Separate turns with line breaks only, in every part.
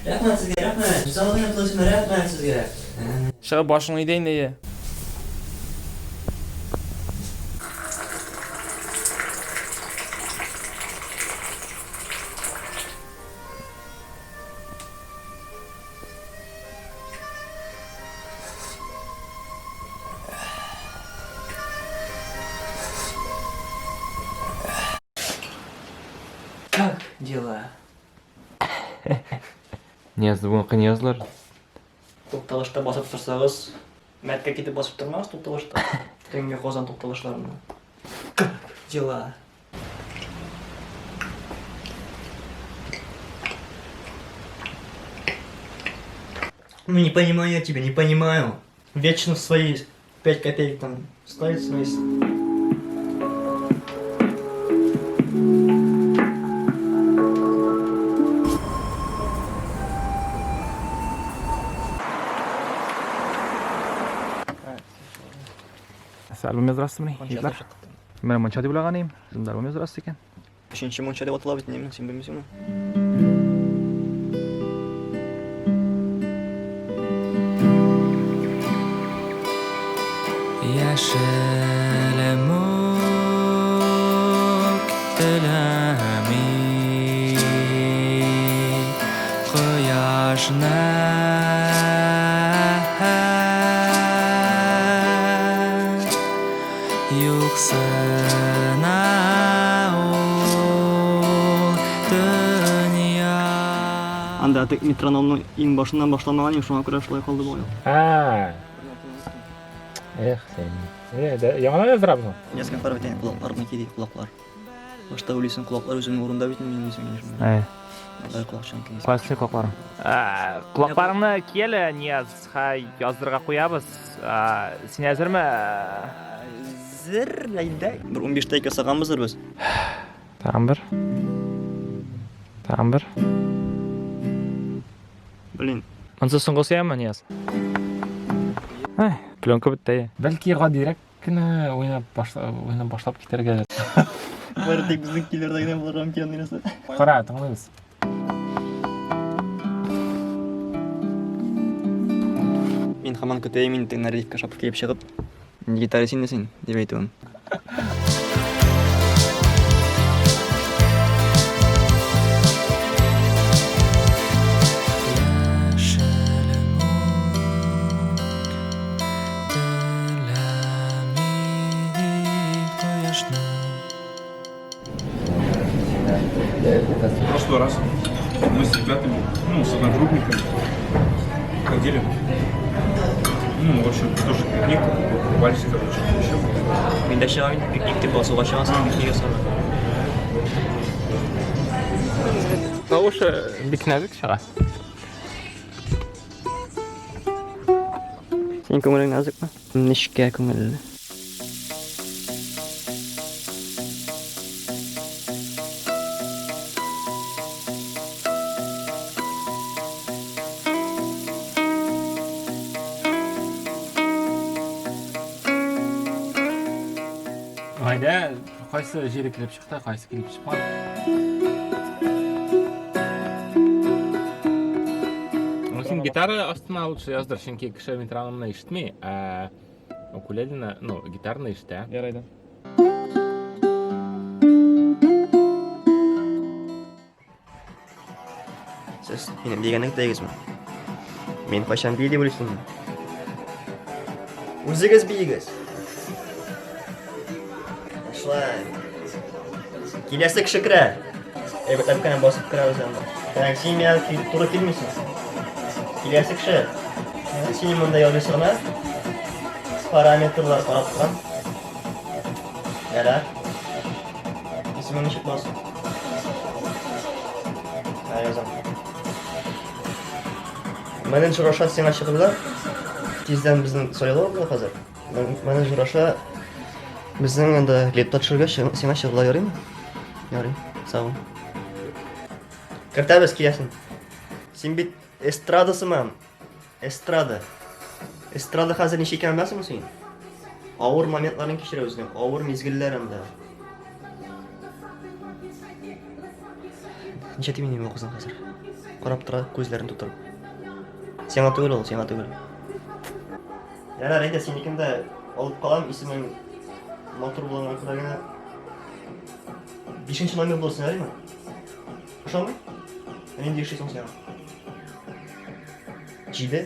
Рәхмәт сезгә, рәхмәт. Салган кылычым, рәхмәт сезгә.
Чыгып башың иде инде, е.
Как дела?
Нияз, бүген кыен язлар.
Тукталышта басып торсагыз, мәткә китеп басып тормагыз тукталышта. Төнге Казан тукталышларында. Как дела? Ну не понимаю я тебя, не понимаю. Вечно в свои 5 копеек там ставит свои.
Альбом яздырасызмыни, егетләр? Менә мунча дип уйлаган идем. Үзем альбом яздырасыз икән.
Өченче мунча дип атала бит, неме, син белмисеңме?
Яшел мүк теләми кояшны. Юксына ул дөнья.
Анда тек метрономның иң башыннан башламаган идем, шуңа күрә шулай калды бугай.
А. Эх, син. Э, да, яңадан яздырабызмы?
Нескә пар бит, колакларны ки ди, колаклар. Башта уйлыйсың, колаклар үзенең урында бит, мин уйлыйсың, конечно.
Ә,
Алай колакчан киңәс.
кайсы колакларың? Колакларыңны ки әле, Нияз, ха, яздырырга куябыз. Син әзерме?
Әзер, әйдә. Бер 15 тайк ясаганбыздыр без.
Тагын бер. Тагын бер.
Блин.
Монысы соңгысы яме, Нияз? Ай, пленка бетте.
Бәлки гадирәк кенә уйнап башла, уйнап башлап китәргә.
Бары тик безнең көйләрдә генә булырга мөмкин андый нәрсә.
Кара, тыңлыйбыз.
Мин һаман көтәем инде теге Нәриевкә шапка киеп чыгып, нинди гитарист инде син, дип әйтүен.
В прошлый раз мы с ребятами, ну, с одногруппниками ходили. Ну, в общем, тоже пикник такой, купались, короче, вообще.
Мин дә чыгам инде пикник дип басуга чыгасың, пикник ясарга.
Тавышы бик нәзек чыга.
Синең күңелең нәзекме? Нечкә күңелле.
Гайдә, кайсы җире килеп чыкты, кайсы килеп чыкмады? Ну, син гитара астына лучше яздыр, чөнки кеше метрономны ишетми, ә укулелены, ну, гитараны ишетә.
Ярай да.
Сез минем дигәнне көтәгезме? Мин кайчан бии дип уйлыйсыңмы? Үзегез биегез. Шулай. Киләсе кеше керә. Әйбәтләп кенә басып керәбез анда. Так, син миңа туры килмисең. Киләсе кеше. Син монда языйсың гына. Параметрлар карап торам. Ярар. Исемең ничек булсын? Ә, язам. Менеджер аша сиңа чыгырлар. Тиздән безнең сайлау була хәзер. Менеджер аша безнең анда клипта төшергә сиңа чыгырлар ярыймы? Ярый. Сау бул. Кертәбез, киләсең. Син бит эстрада сыман. Эстрада. Эстрада хәзер ничек икәнен беләсеңме син? Авыр моментларын кичерә үзенең, авыр мизгелләр анда. Ничә тимени бу кызның хәзер? Карап тора, күзләрен тутырып. Сиңа түгел ул, сиңа түгел. Ярар, әйдә, синекен дә алып калам, исемең матур булганга күрә генә. Бишенче номер булсын, ярыймы? Ошамый? Ә нинди ошый соң сиңа? Җиде?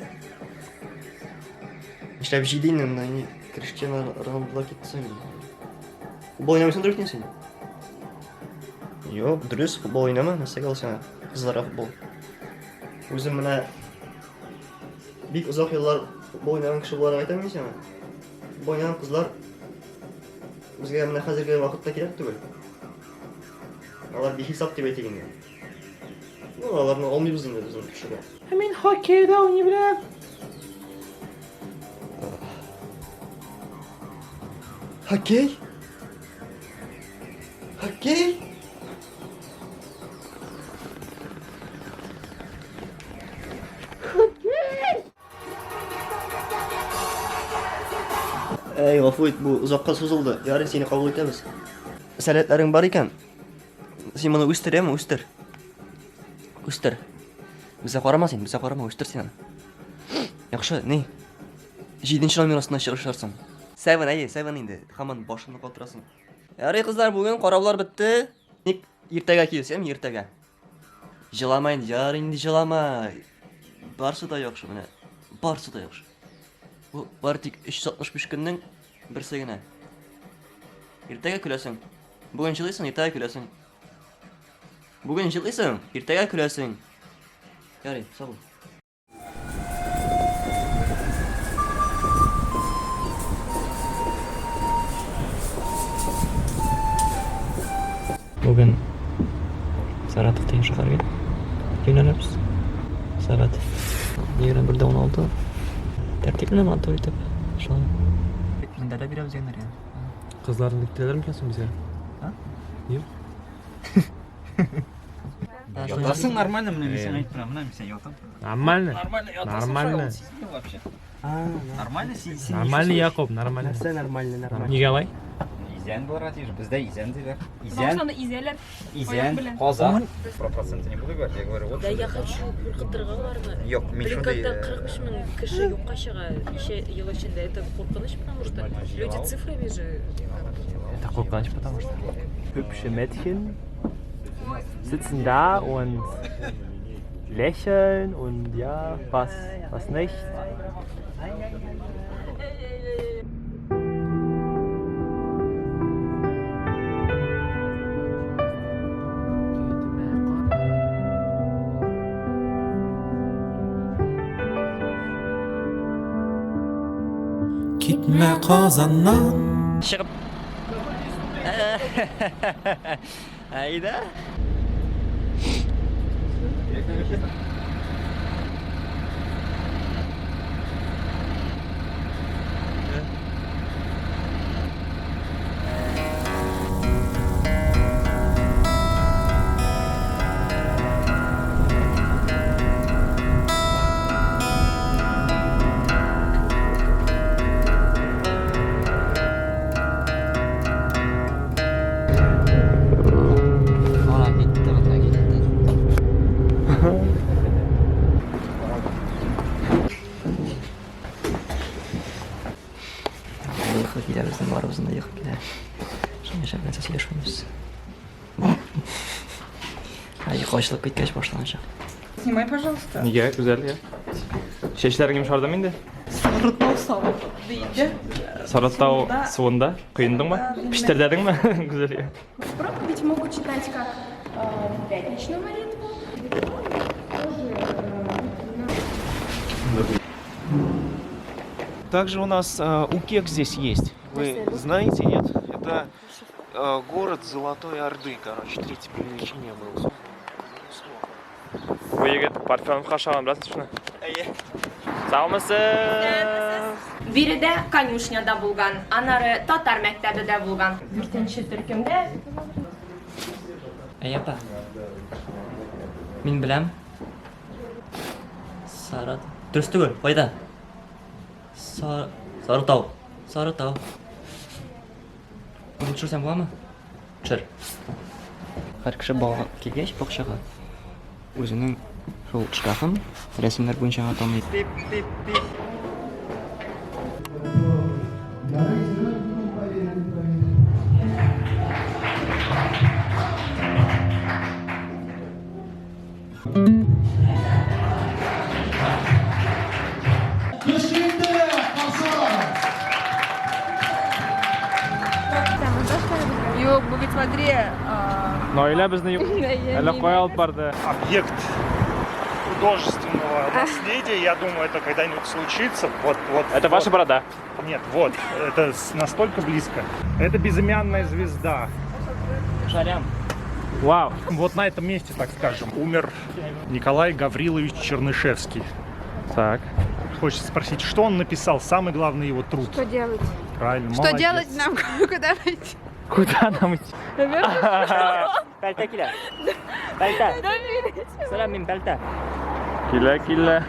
Нишләп җиде инде, менә ни, Криштиану Роналдуга китте соң инде. Футбол уйнамыйсыңдыр бит инде син? Юк, дөрес, футбол уйнама, нәрсәгә ул сиңа? Кызларга футбол. Үзем менә бик озак еллар футбол уйнаган кеше буларак әйтәм мин сиңа. Футбол уйнаган кызлар безгә менә хәзерге вакытта кирәк түгел. Алар бихисап дип әйтик инде. Ну, аларны алмыйбыз инде безнең кешегә.
Ә мин хоккейда уйный беләм.
Хоккей? Хоккей? Әй, гафу ит, бу озакка сузылды. Ярый, сине кабул итәбез. Сәләтләрең бар икән. Син моны үстер, яме, үстер. Үстер. Безгә карама син, безгә карама, үстер син аны. Яхшы, ни? Җиденче номер астына чыгышларсың. Seven, әйе, seven инде. Һаман башыңны катырасың. Ярый, кызлар, бүген караулар бетте. Ник иртәгә килсәм, иртәгә. Җылама инде, ярый инде җылама. Барсы да яхшы менә. Барсы да яхшы. Бу бары тик 365 көннең берсе генә. Иртәгә көләсең. Бүген җылыйсың, иртәгә көләсең. Бүген җылыйсың, иртәгә көләсең. Ярый, сау бул. Бүген Саратов дигән шәһәргә юнәләбез. Сәгать 21:16. Тәртипле матур итеп шулай. Монда да бирәбез дигәннәр инде.
Кызларны китерәләр микән соң безгә?
А?
Юк.
Ятасың нормально, менә мин сиңа әйтеп торам, менә мин сиңа ятам.
Нормально.
Нормально ятасың,
Нормально.
шулай, ул сизми вообще. Нормально син син
Нормально, Якуб, нормально.
Нәрсә нормально, нормально.
Нигә алай?
Изән булырга тиеш, бездә изән диләр.
Потому
Изән,
что аны изәләр. Аяк
изән,
белән.
казак. Про проценты не буду говорить, я говорю, вот.
Да я хочу куркытырга аларны.
Юк, мин
Блин,
шундый,
когда 45 мең кеше юкка чыга ничә ел эчендә, это куркыныч, потому что люди цифрами же.
Это куркыныч, потому что hübsche Mädchen sitzen da und lächeln und ja, was, was nicht.
Китмә Казаннан.
Чыгып. Әйдә. Ана китте, монда китте. Йокы килә безнең барыбызның да йокы килә. Шуңа шәп нәрсә сөйләшмибез. Ә йокы ачылып киткәч башланачак.
Снимай, пожалуйста.
Нигә, гүзәл, я? Чәчләрең йомшардымы инде?
Сарытау савыты диде.
Сарытау
Суында.
суында коендыңмы? Пештердәдеңме? Гүзәл, я.
Проповедь могут читать как пятничную молитву, тоже
Также у нас Укек здесь есть. Вы знаете, нет? Это город Золотой Орды, короче, третий по величине был.
Бу егет Парфеновка ошаган, беләсең шуны?
Әйе.
Саумысыз?
Биредә конюшня да булган, аннары татар мәктәбе дә булган. Дүртенче төркемдә
Әй, апа. Мин беләм. Сарат. Дөрес түгел, кайда? Сар... Сарытау. Сарытау. Моны төшерсәм буламы? Төшер. Һәр кеше балага килгәч бакчага. Үзенең шул шкафын рәсемнәр буенча гына таный. Пип, пип, пип.
Юк, бу бит смотри.
Наилә безне әллә кая алып барды.
Объект художественного наследия, я думаю, это когда-нибудь случится. Вот, вот.
Это ваша борода?
Нет, вот, это настолько близко. Это безымянная звезда.
Вау.
Вот на этом месте, так скажем, умер Николай Гаврилович Чернышевский.
Так.
Хочется спросить, что он написал, самый главный его труд?
Что делать?
Правильно,
Что
молодец.
делать нам? Куда пойти?
Куда нам идти?
Пәлтә килә. Пәлтә. Сәлам, мин пәлтә.
Килә, килә.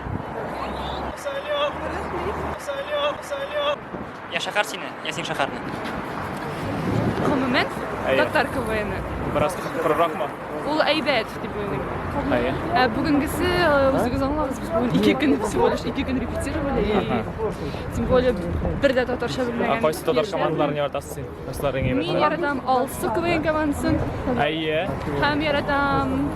Я шәһәр сине, я син шәһәрне.
Гомумән,
Әйе.
татар КВНы.
Бераз кырыракмы?
Ул әйбәт дип уйлыйм.
Әйе.
Ә бүгенгесе үзегез аңлагыз, без бүген ике көн всего лишь ике көн репетировали и тем более бер дә татарча белмәгән.
Ә кайсы татар
яшьләр.
командаларын яратасыз син? Кайсылары иң
Мин
әйбәтләре?
яратам Алсу КВН командасын
Әйе.
һәм яратам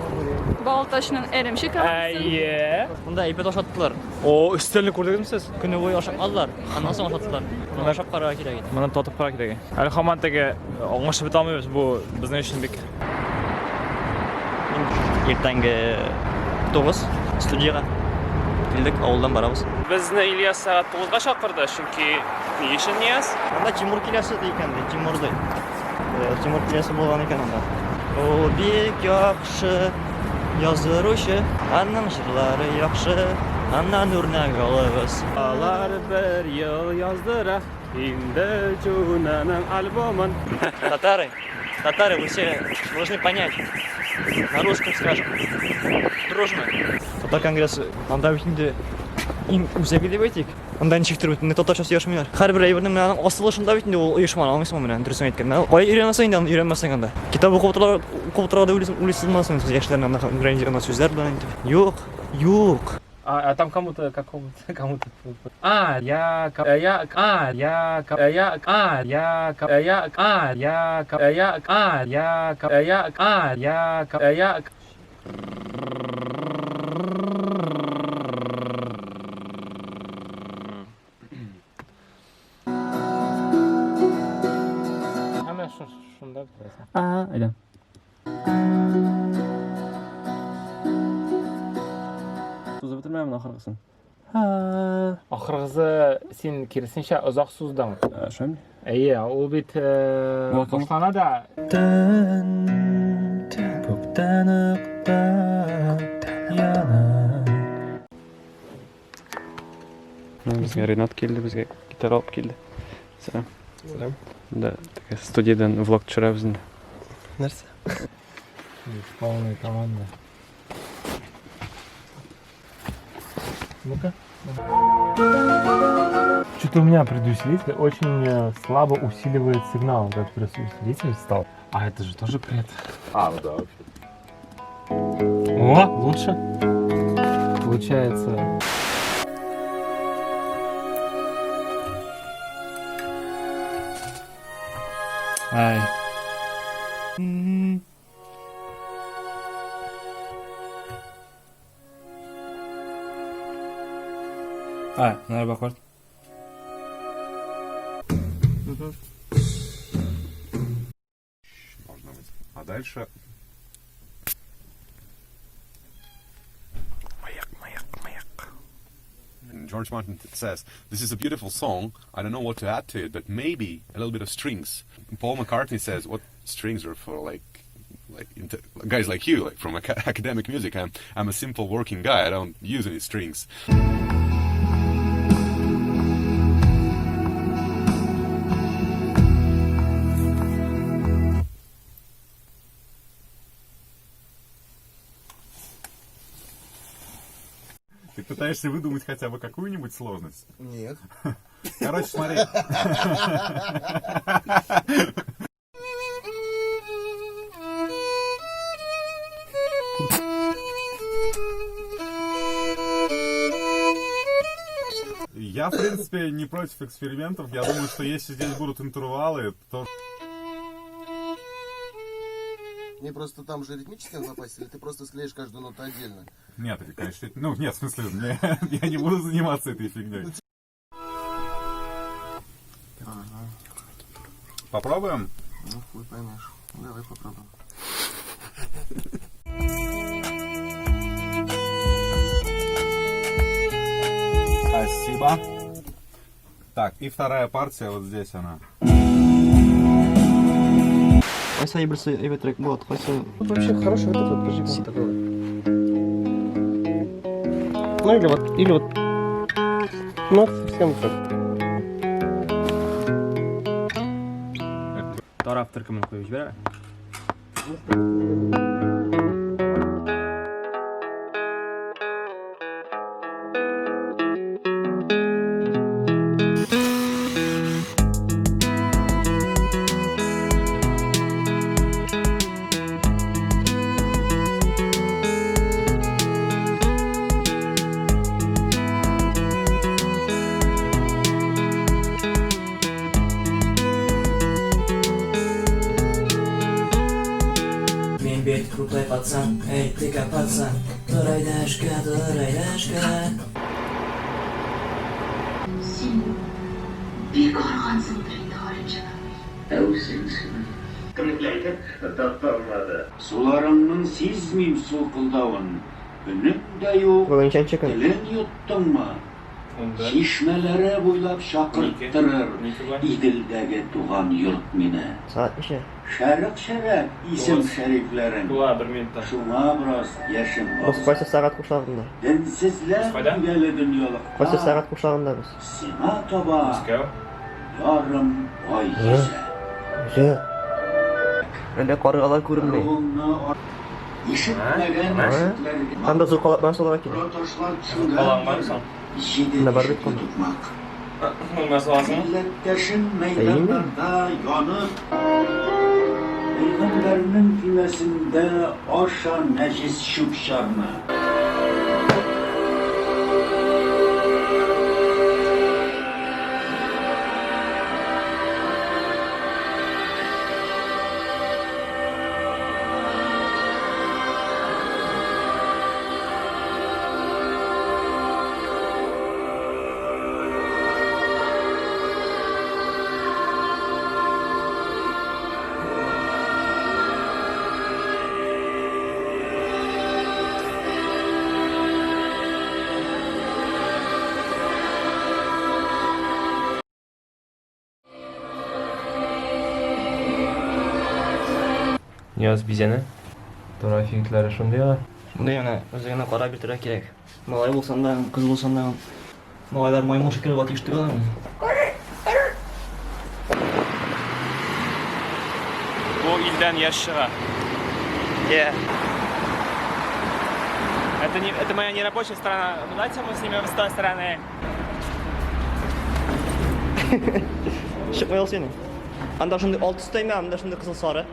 Балтачның Эремче командасын.
Әйе.
Монда әйбәт ашаттылар.
О, өстәлне күрдегезме сез?
Көне буе ашамадылар. Аннан соң ашаттылар. Моны ашап карарга кирәк иде.
Моны татып карарга кирәк. Әле һаман теге аңлашып бетә алмыйбыз, бу безнең өчен бик.
Иртәнге 9 студиягә килдек, авылдан барабыз.
Безне Ильяс сәгать 9-га чакырды, чөнки ни өчен Нияз?
Анда Тимур киләсе ди икән, ди, Тимур ди. Тимур киләсе булган икән анда. Ул бик яхшы яздыручы, аның җырлары яхшы, аннан үрнәк алыгыз.
Алар бер ел яздыра инде Джунаның альбомын.
Татары, татары, вы все должны понять. На русском скажем. Дружно. Татар конгрессы анда бит инде иң үзәге дип әйтик. Анда ничектер бит инде татарча сөйләшмиләр. Һәрбер әйбернең менә аның асылы шунда бит инде ул оешма, аңлыйсыңмы менә дөресен әйткәндә. Кая өйрәнәсең инде аны өйрәнмәсәң анда. Китап укып утыра, укып утыра да уйлыйсың, уйлыйсың сез яшьләрне анда грандиозный сүзләр белән әйтеп. Юк, юк.
А там кому-то, какому-то, кому-то. А, я, ка, я, а, я, ка, я, а, я, ка, я, а, я, ка, я, а, я, ка, я, а, я, ка, я. Әмма шунда бетерәсең.
А, әйдә.
Сузып бетермәмен ахыргысын.
Ахыргысы син киресенчә озак суздың.
Шулаймы?
Әйе, ул бит башлана да.
Төн, күктән акта яна. Безгә Ренат килде, безгә гитара алып килде. Сәлам.
Сәлам.
Да, теге студиядән влог төшерәбез инде.
Нәрсә?
Полная команда. Ну-ка. Что-то у меня предусилитель очень слабо усиливает сигнал. Вот этот предусилитель стал. А это же тоже пред.
А, ну да, вообще.
О, лучше. Получается.
Ай. Ай, merhaba Kort.
Должно быть. А дальше...
Маяк, маяк, маяк.
And George Martin says, "This is a beautiful song. I don't know what to add to it, but maybe a little bit of strings." And Paul McCartney says, "What strings are for? Like guys like you, like from academic music. I'm a simple working guy. I don't use any strings." Ты пытаешься выдумать хотя бы какую-нибудь сложность?
Нет.
Короче, смотри. Я, в принципе, не против экспериментов. Я думаю, что если здесь будут интервалы, то
Мне просто там же ритмически надо попасть, или ты просто склеишь каждую ноту отдельно?
Нет, конечно, ну нет, в смысле, я не буду заниматься этой фигней. Попробуем?
Ну, хуй поймешь. Ну, давай попробуем.
Спасибо. Так, и вторая партия вот здесь она.
Кайсы әйберсе әйбәтрәк булады, кайсы
Вообще хороший вот этот вот, подожди, такой вот. Ну или вот, или вот. Ну, совсем так.
Тараф төркемен куеп җибәрә.
Мин бит крутой пацан, эй, ты как пацан. Тор әйдә эшкә, тор әйдә эшкә.
Син бик аргансыңдыр инде, Галимҗан абый.
Ә үзең Суларыңның сизмим сулкылдавын. Өнең дә юк,
Бүген ничәнче көн?
телен йоттыңмы?
11.
Чишмәләре буйлап чакырттырыр
12 була.
Иделдәге туган йорт мине.
Сәгать ничә?
Шәрык-шәрәк исем шәрифләрең.
Була бер минутта.
Шуңа бераз яшем
Без
акса.
кайсы сәгать кушагында?
Денсезләр
Кайда?
үгәле дөньялыкта.
Кайсы сәгать кушагында без?
Сиңа таба
Мәскәү.
ярым ай йөзә.
Үзе. Әллә каргалар күренми.
Руңны ишетмәгән мәчетләргә
Анда зур калаплар салырга кирәк.
ташлар
Каланган
төшенгәндер
соң.
җиде
Менә бар бит
тишекле
кунда.
тукмак.
Нәрсә аласың?
Милләттәшем
Әйеме?
мәйданнарда янып, Пәйгамбәрнең көймәсендә аша нәҗес чүп-чарны.
Нияз бизәнә. Тараф егетләре шундый алар.
Монда менә үзеңне карап йөртергә кирәк. Малай булсаң да, кыз булсаң да, малайлар маймыл шикелле була тиеш түгел.
Бу илдән яшь чыга.
Yeah.
Это, не, это моя нерабочая сторона. Ну, давайте мы снимем с той стороны.
Чыкмый ул синең. Анда шундый ал төстәйме, анда шундый кызыл сары.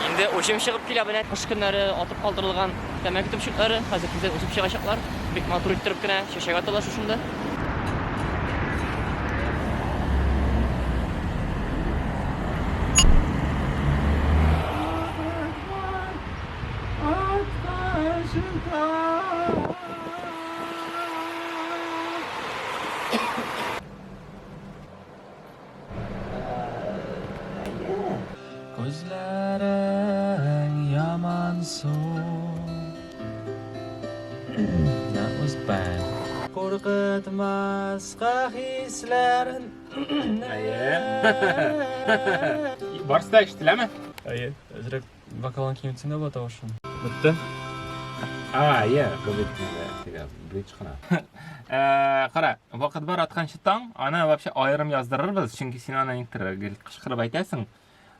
Инде уҗым чыгып килә менә кыш көннәре атып калдырылган тәмәке төпчекләре хәзер тиздән үсеп чыгачаклар. Бик матур иттереп кенә чәчәк аталар шушында.
Күзләрең ямансу. That was bad. Куркытмаска хисләрен.
Әйе. Барысы да ишетеләме?
Әйе, әзрәк вокалын киметсәң дә була тавышын.
Бетте. А, иә, бу бит инде теге бридж кына.
Кара, вакыт бар атканчы таң, аны вообще аерым яздырырбыз, чөнки син аны никтер гел кычкырып әйтәсең.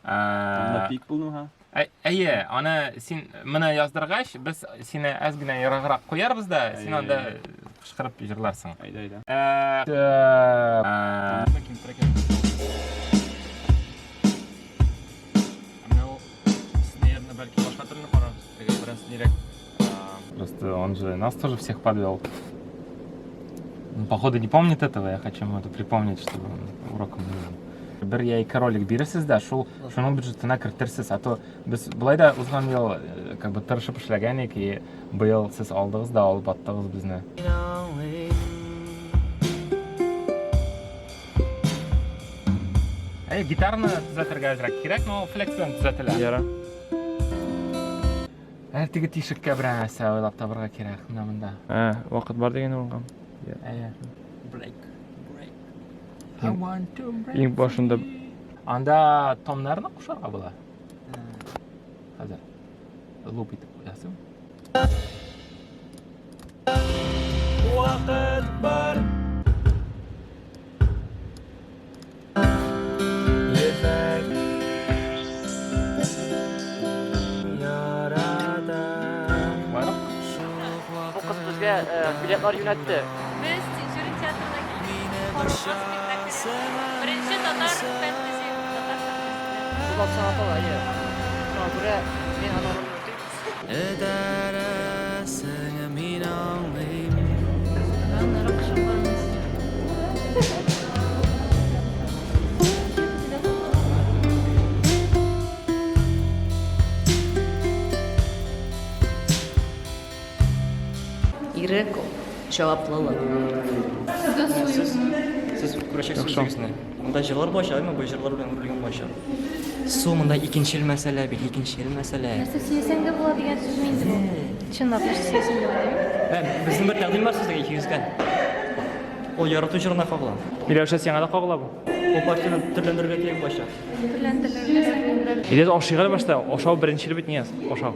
Анда пик булдымы, ха?
Әйе, аны син моны яздыргач, без сине әз генә ераграк куярбыз да, син анда кычкырып җырларсың.
Әйдә, әйдә. Менә ул
Просто он же нас тоже всех подвел. Он, походу, не помнит этого, я хочу ему это припомнить, чтобы он уроком не был. Бер я ике ролик бирерсез дә, шул шуның бюджетына кертерсез, а то без болай да узган ел как бы тырышып эшләгән идек, и быел сез алдыгыз да алып аттыгыз безне. Әй, гитараны төзәтергә әзрәк кирәк, но флекс белән төзәтелә.
Яра.
Әле теге тишеккә берәр нәрсә уйлап табырга кирәк менә монда.
Ә, вакыт бар дигән урынга.
Әйе.
Break. Break.
I want to break.
Иң башында
Анда томнарны кушарга була. Хәзер. Луп итеп куясың.
Вакыт бар. Ефәк ярата.
Бу кыз безгә билетлар юнәтте.
Без Тинчурин театрына килдек. Карурман спектакле. Беренче татар фэнтези, татар сәхнәсендә.
Булат санатала, әйе. Шуңа күрә мин аны ролен үтим.
Этәрәсең, мин аңлыйм.
Аннары кочакларбыз.
Ирек, җаваплылык.
Сездә су юкмы?
Сез күрәчәксез үзегезне. Монда җырлар булачак, әмма бу җырлар белән үрелгән булачак. Су монда икенчел мәсьәлә бит, икенчел мәсьәлә.
Нәрсә сөйләсәң дә була дигән сүзме инде бу? Чынлап нәрсә сөйләсәң дә була, димме?
Ә, безнең бер тәкъдим бар сезгә икегезгә. Ул ярату җырына кагыла.
Миләүшә сиңа да кагыла бу.
Ул партияне төрләндерергә кирәк булачак.
Төрләндерергә.
Ильяс ашыйк әле башта. Ашау беренчел бит, Нияз. Ашау.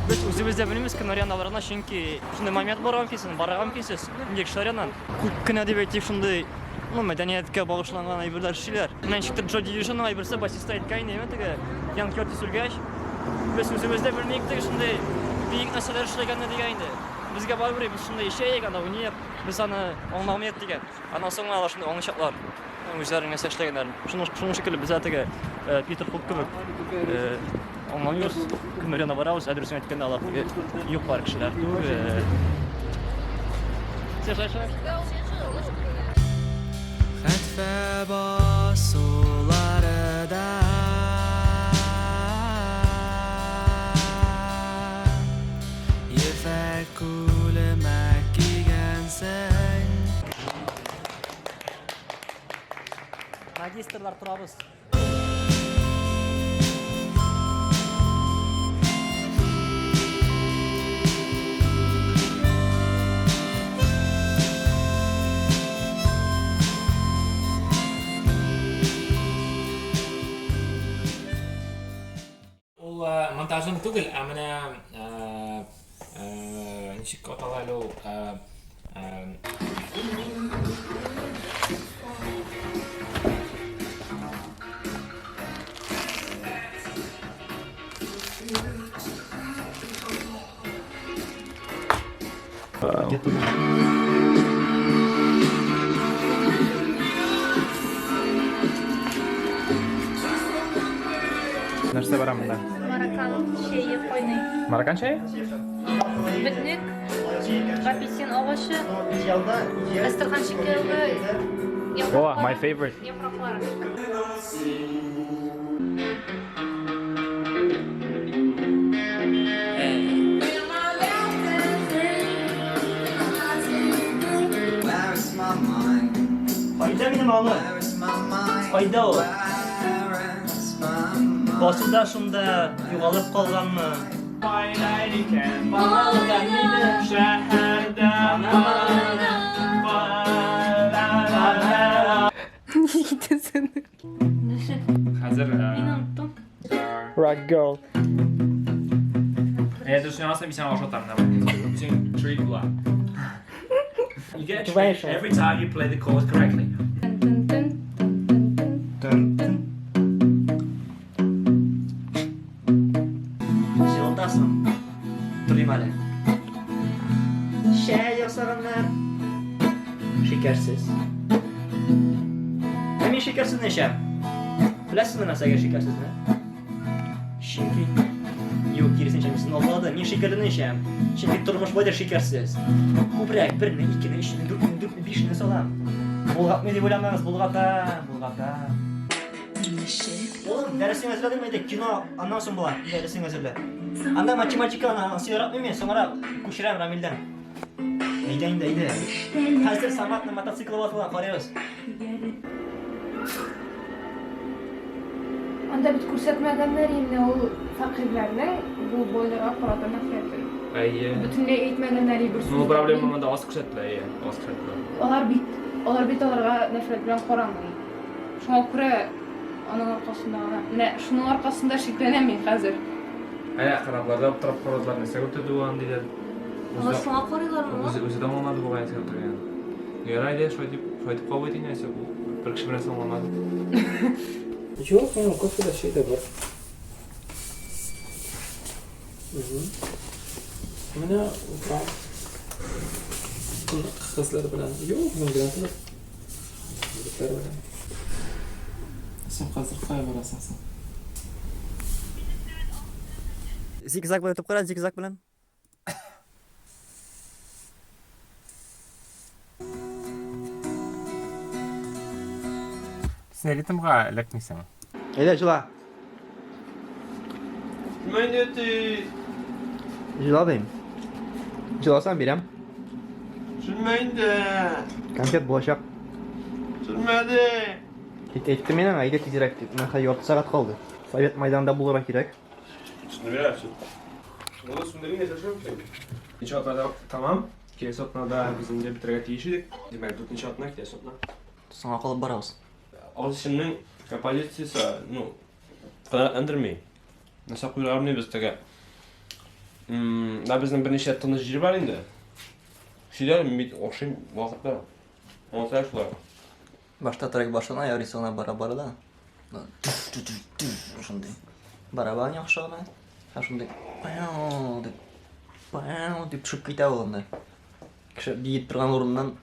Без үзебез дә белмибез кемнәр янына барган, чөнки шундый момент барырга мөмкинсез, барырга мөмкинсез. Нинди кешеләр яныннан. Күп кенә дип әйтик, шундый, ну, мәдәнияткә багышланган әйберләр эшлиләр. Менә ничектер Джо Дивижнның әйберсе басисты әйткән инде, теге Ян Кертис үлгәч, без үзебез дә белмик теге шундый бөек нәрсәләр эшләгәнне дигән инде. Безгә барыбер без шундый эчәек, анда уйныйк, без аны аңламыйк дигән. Аннан соң алар шундый аңлыйчаклар. Үзләренең нәрсә эшләгәннәрен. Шуның шуның шикелле без дә теге Питер Хук кебек аңламыйбыз, кемнәр янына барабыз, ә дөресен әйткәндә алар теге юк бар кешеләр түгел.
Хәтфә басулары да Ефәк күлмәк кигәнсең.
Магистрлар торабыз.
Ул монтажын түгел, ә менә ничек атала әле ул?
Нәрсә бара монда?
Мароккан чәе кайный.
Мароккан чәе?
Бөтнек, апельсин агачы, әстерхан чикләвеге,
О, my favorite.
яфраклары.
Кайда минем алы? Кайда ул? Басуда шунда югалып калганмы? Шәһәрдә
Ни әйтәсең?
Хәзер
Мин оныттым.
Rock girl. Я даже снял, мин сиңа ашатам, давай. Син treat була.
You get a treat every time you play the chord correctly.
Тын тын тын тын тын.
Җылытасың. ясаганнар. Шикәрсез. Ә мин шикәрсезне эчәм. Беләсезме нәрсәгә шикәрсезне? Чөнки Юк, киресенчә, мин сезне алдадым. Мин шикәрлене эчәм. Чөнки тормыш болай да шикәрсез. Күбрәк, берне, икене, өчне, дүртне, дүртне, бишне салам. Болгатмый дип уйламагыз, болгатам, болгатам. Улым, дәресең әзерләдеңме әйдә, кино аннан соң була. Дәресең әзерлә. Анда математиканы анысы яратмыйм мин, соңрак күчерәм Рамилдән. Әйдә инде, әйдә. Хәзер Саматның мотоциклы ватыла, карыйбыз.
Анда бит күрсәтмәгәннәр инде ул фәкыйрьләрнең бу байларга карата нәфрәтен.
Әйе.
Бөтенләй әйтмәгәннәр бер сүз.
Ну, проблема монда аз күрсәтелә, әйе, аз күрсәтелә.
Алар бит, алар бит аларга нәфрәт белән карамый. Шуңа күрә аның аркасында гына. Менә шуның аркасында шикләнәм мин хәзер.
Әнә корабларда аптырап карадылар, нәрсә үтерде ул аны диләр.
Алар шуңа карыйлармы?
Үзе, үзе дә аңламады бугай нәрсә үтергәнен. Ярар әйдә, шулай дип, шулай дип кабул итик нәрсә, ул бер кеше бернәрсә аңламады.
Юк, минем кофе да, чәй дә бар. Менә утырам. Кызлар белән. Юк, мин генә түгел. Егетләр белән. Син хәзер кая барасың соң?
Зигзаг белән үтеп кара, зигзаг белән.
Син ритмга эләкмисең.
Әйдә, җыла. Җыла дим. Җыласаң бирәм.
Шүлмә инде.
Конфет булачак.
Шүлмәде.
Әйт, әйттем мин аңа, әйдә тизрәк дип. Менә хәзер ярты сәгать калды. Совет майданында булырга кирәк.
Ничә атнада тәмам? Киләсе атнада без инде бетерергә тиеш идек. Димәк, дүртенче атна, киләсе атна.
Соңга калып барабыз.
Алсинның композициясе, ну, канәгатьләндерми. Нәрсә куярга белмибез теге. Да безнең берничә тыныч җир бар инде. Сөйләр, мин бит охшыйм вакытта. Аңлатса шулай.
Башта трек башлана, ярыйсы гына бара-бара да. Шундый. Барабан яхшы гына. Һәм шундый пау дип, пау дип төшеп китә ул анда. Кеше биеп торган урыннан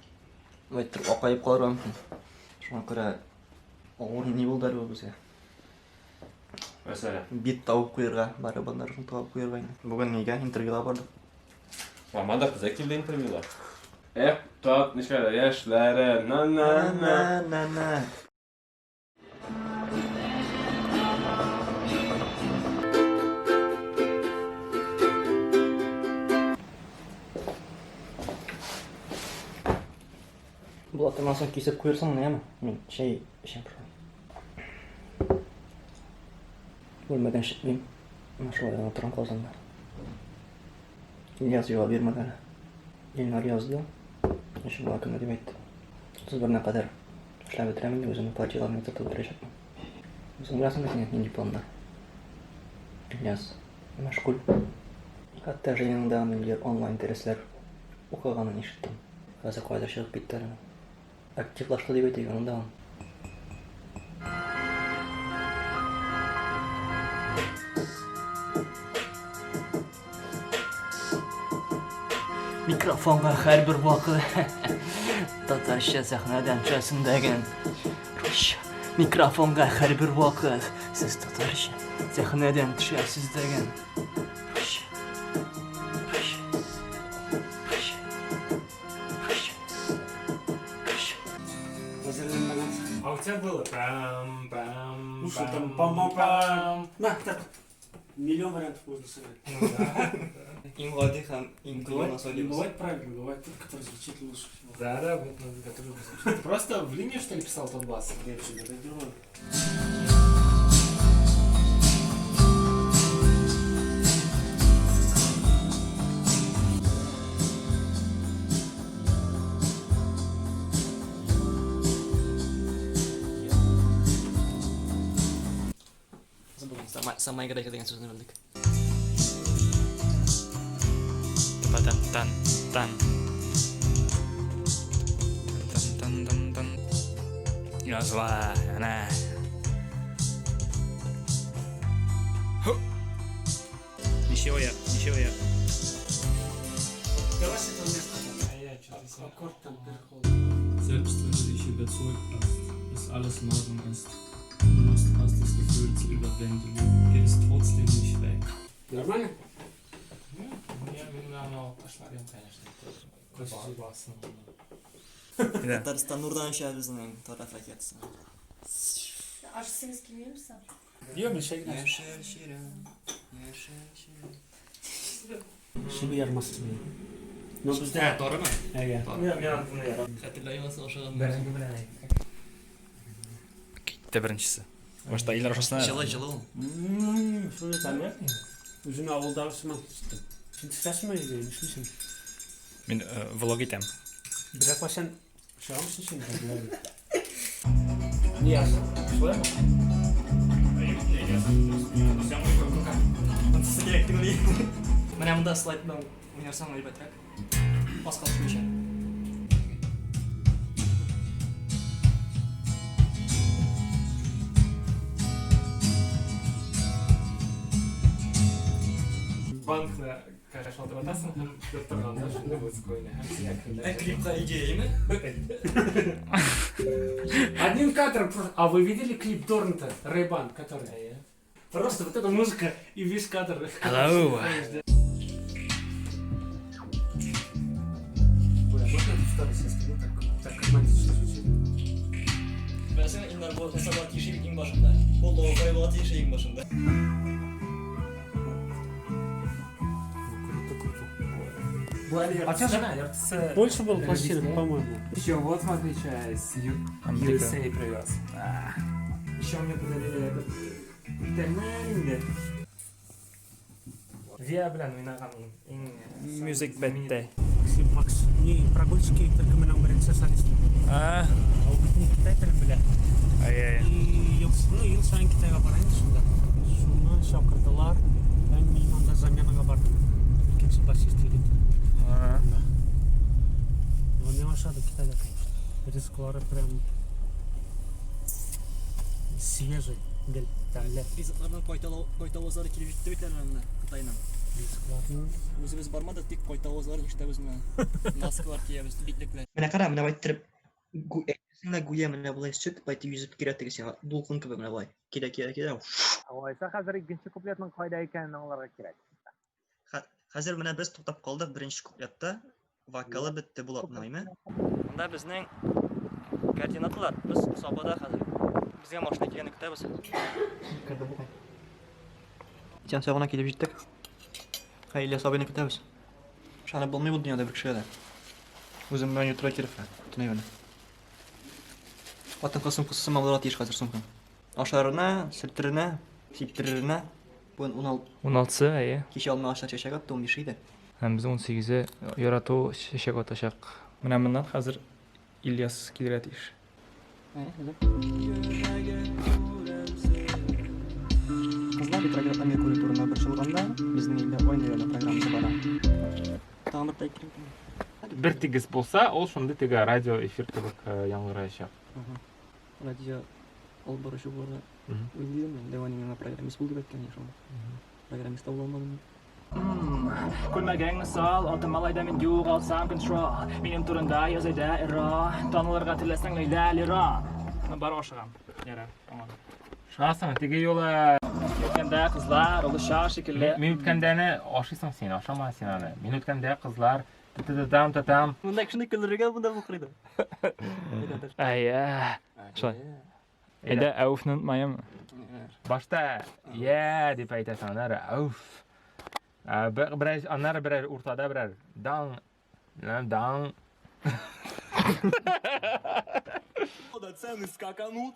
әйттереп акаеп калырга мөмкин. Шуңа күрә авыр ни булды әле бу безгә.
Мәсәлән.
Бит табып куерга, барабаннарын табып куерга инде. Бүген нигә интервьюга бардык.
Мама да кызы килде интервьюга. Эх, тат, нишләр, яшьләре, на-на-на.
На-на-на. Булат, соң кисеп куерсың моны, яме? Мин чәй эчәм шулай. Бүлмәдән чыкмыйм. Менә шулай гына торам Казанда. Ильяс җавап бирмәде әле. Илнар язды. Җомга көне дип әйтте. 31-нә кадәр эшләп бетерәм инде, үземнең партияләрне тотып бетерәчәкмен. Үзең беләсең бит инде нинди планнар. Ильяс мәшгуль. Хәтта Женяның да ниндидер онлайн дәресләр укыганын ишеттем. Хәзер кайда чыгып китте әле. Активлашты дип әйтик, анда. Микрофонга һәрбер вакыт татарча сәхнәдән төшәсең дәген. Русча микрофонга һәрбер вакыт сез татарча сәхнәдән төшәсез дәген. Русча. Русча. Русча. Русча. Русча.
А у тебя было пам пам
Ну что там, пам-пам-пам. На, так, миллион вариантов можно сыграть.
Ну да.
Иң гади һәм иң
Бывает, бывает правильно, бывает тот, который звучит лучше всего.
Да, да, вот надо, который звучит. Ты просто в линию, что ли, писал тот бас?
Я всегда так делаю.
Сама, сама играйка дигән сүзне белдек.
Тан тан тан. Тан тан тан тан. Язла, әнә.
Ничего я, ничего я.
Давай с этого места. Аккорд там переход.
Selbst wenn du dich überzeugt hast, dass alles in Ordnung ist und Lust hast, das Gefühl zu überwinden, geht es trotzdem nicht weg.
Нормально?
Мин аны ташлар идем, конечно. Басын.
Татарстан нурдан эчә безнең татар ракетасы.
Ашасыгыз килмиме соң?
Юк, бер генә.
Яшел чирәм, яшел чирәм.
Чеби ярмасы белән. Но бездә
Ә, тарымы?
Әйе.
Мин мин аны ярам. Хәтерләмәсен ашаган.
Бәрәңге белән әйт.
Китте беренчесе. Башта Илнар ашасына.
Җылы, җылы ул.
Шуны тәмле. Үзен авылдагы сыман хис иттем. Син төшәсеңме өйгә, нишлисең?
Мин влог итәм.
Берәр кайчан чыгамсың син? Нияз, шулаймы?
Монысы кирәк түгел. Менә монда слайд белән уйнасаң әйбәтрәк. Аска төшмичә.
Банкны шалтыратасың һәм көтеп торганда шундый музыка уйный һәм син әкренләп.
Ә клипка идеяме?
Одним кадром просто. А вы видели клип Дорнта, Рейбан, который? Просто вот эта музыка и весь кадр.
Hello.
Ой, а можно это второй сестры? Так, так романтично звучит.
Беләсеңме, Илнар бу нәрсә була тиеш иң башында. Бу лоу-фай була тиеш иң башында.
Круто, круто.
Бу әле
А
яртысы гына, яртысы.
Больше было пластинок, по-моему.
Еще вот смотри, что я из
Америка.
USA привез. Еще мне подарили этот инде. Виа белән уйнаган иң
Music бетте.
Макс, не Прогульский төркеменең беренче солисты.
А,
Ул бит не Китай телен белә.
ай-яй.
И ел, ну, ел саен Китайга бара инде шунда. Шуны чакырдылар. Һәм мин анда заменага бардым. Икенче басист егет. Да. Ну, миңа ошады Китайда, конечно. Рисклары прям свежий, гел тәмле.
Ризыкларның кайтавазлары килеп җитте бит әле менә Кытайның.
Рискларның
Үзебез бармадык, тик кайтавазларын ишетәбез менә. Маскалар киябез, битлекләр.
Менә кара, менә болай иттереп әйтерсең дә гүя менә болай сөт былай итеп йөзеп килә теге сиңа дулкын кебек менә болай. Килә, килә, килә.
Алайса хәзер икенче куплетның кайда икәнен аңларга кирәк.
Хәзер менә без туктап калдык беренче куплетта. Вокалы бетте Булатның, әйме?
Монда безнең координаталар. Без Сабада хәзер. Безгә машина килгәнне көтәбез.
Исән сау гына килеп җиттек. Хәй, Ильяс абыйны көтәбез. Ышанып булмый бу дөньяда бер кешегә дә. Үзем белән йотыра килеп, төнәй белән. Хатын-кыз сумкасы сыман булырга тиеш хәзер сумкам. Ашарына, сөрттеренә, сиптереренә. Бүген 16
16-сы, әйе.
Кичә алма агачлар чәчәк атты, 15 иде.
Һәм без 18-е ярату чәчәк атачак. Менә моннан хәзер Ильяс килергә тиеш.
Кызлар ретроградна Меркурий турында борчылганда, безнең илдә Ай нөрәле программасы бара. Тагын бер тәк кирәк.
Бер тигез булса, ул шундый теге радио эфир кебек яңгыраячак.
Радио алып баручы булырга уйлыйм мин. Леони миңа программист бул дип әйткән шуңа. Программист та була алмадым мин.
Күлмәгеңне сал, алтын малайда мин югалсам контрол. Минем турында яз әйдә эра. Танылырга теләсәң Ләйлә Лира. Мин бар ашыгам. Ярар, аңладым.
Чыгасың, теге юлы
Үткәндә кызлар олыша шикелле.
Мин үткәндәне ашыйсың син, ашама син аны. Мин үткәндә кызлар та-та-там та-там.
Монда кешене көлдерергә монда бу кырыйда.
Әйе. Шулай. Әйдә, әүфне онытмаем.
Башта я дип әйтәсең, аннары ауф. Берәр, аннары берәр уртада берәр даң, даң.
Цены скаканут.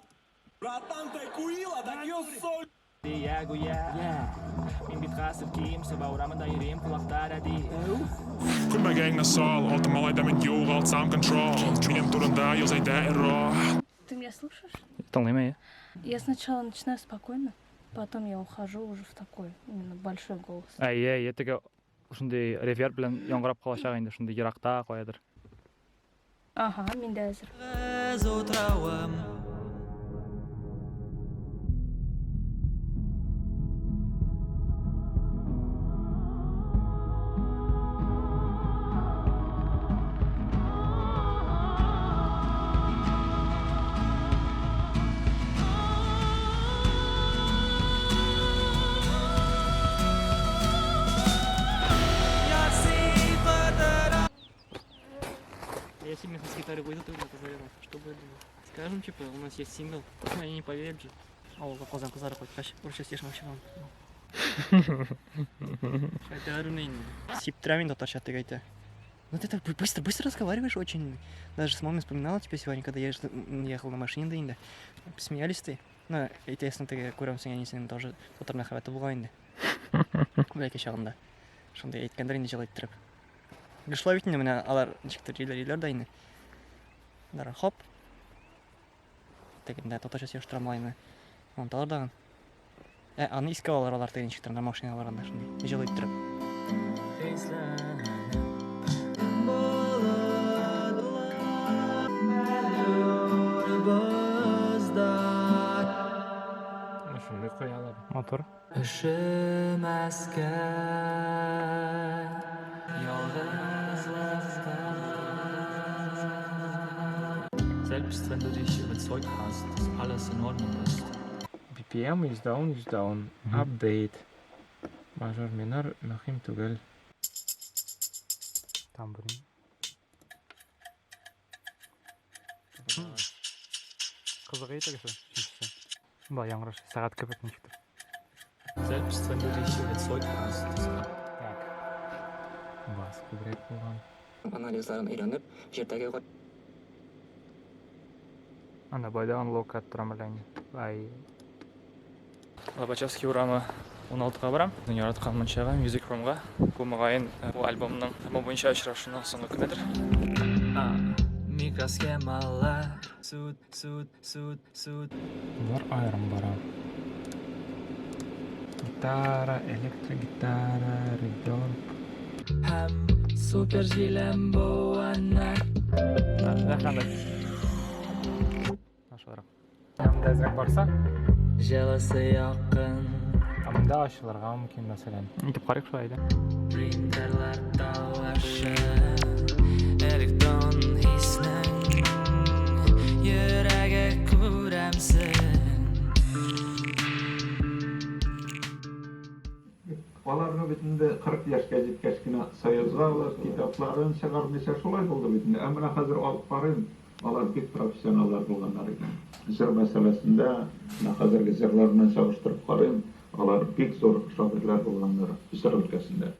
Братан, тайкуила, дает соль.
Дия гүя. Мин бит хәзер кием, Саба урамында йөрим, колакта рәди.
Күлмәгеңне сал, алтын малайда мин югалсам контрол. Минем турында яз әйдә эра.
Ты меня слушаешь?
Тыңлыйм, әйе.
Я сначала начинаю спокойно, потом я ухожу уже в такой именно большой голос.
Әйе, әйе, теге шундый реверб белән яңгырап калачак инде, шундый еракта каядыр.
Ага, мин дә әзер.
Утравым. Я себе с гитарой выйду тогда, позовем, что будет? Скажем, типа, у нас есть сингл. Они не поверят же. Авылга Казан кызлары кайткач, урысча сөйләшмәкче булам. Шайтарун инде. Сиптерәм инде татарча теге әйтә. Ну ты так быстро, быстро разговариваешь очень. Даже с мамой вспоминала тебя сегодня, когда я ехал на машине да инде. Смеялись ты. Ну, әйтәсең теге күрәмсең әнисенең тоже татар мәхәббәте булган инде. Бәләкәй чагында. Шундый әйткәндер инде җылы иттереп. Шулай бит инде менә алар ничектер йөйләр дә инде. Алар хоп. Тегендә татарча сөйләштерә малайны. Оныталар дагын. Ә аны искә алалар алар теге ничектер анда машина барганда шундый җылы иттереп.
Шундый куялар.
Матур. Өшемәскә ялгызлыкта.
Selbst wenn du dich überzeugt hast, dass alles in Ordnung ist.
BPM 110 110. Update. Мажор, минор, мөһим түгел.
Тамбурин. Кызык әйтегез, өченчесе. Ба, яңгыраш, сәгать кебек ничектер.
Selbst wenn du dich überzeugt hast, dass
Так. Бас күбрәк булган.
Анализларын өйрәнеп, җирдәге
Анда байда unlock аттырам әллә ни. Ай. Лобачевский урамы 16-га барам. Яраткан мунчага, Music Roomга. Бу мөгаен бу альбомның альбом буенча очрашуның соңгы көнедер.
Микросхемалар, суд, суд, суд, суд.
Болар аерым бара. Гитара, электрогитара, реверб.
Һәм супер җиләм буына.
Рәхмәт. Ашарак.
Монда әзрәк барса,
Җылысы якын.
ә монда ачылырга мөмкин, мәсәлән.
Итеп карыйк шулай да.
Принтерлар тавышы, электрон хиснең йөрәге күрәмсең.
Аларны бит инде 40 яшькә җиткәч кенә Союзга алып, китапларын чыгармыйча шулай булды бит инде. Ә менә хәзер алып карыйм, алар бик профессионаллар булганнар икән. Җыр мәсьәләсендә, менә хәзерге җырлар белән чагыштырып карыйм, алар бик зур шагыйрьләр булганнар җыр өлкәсендә.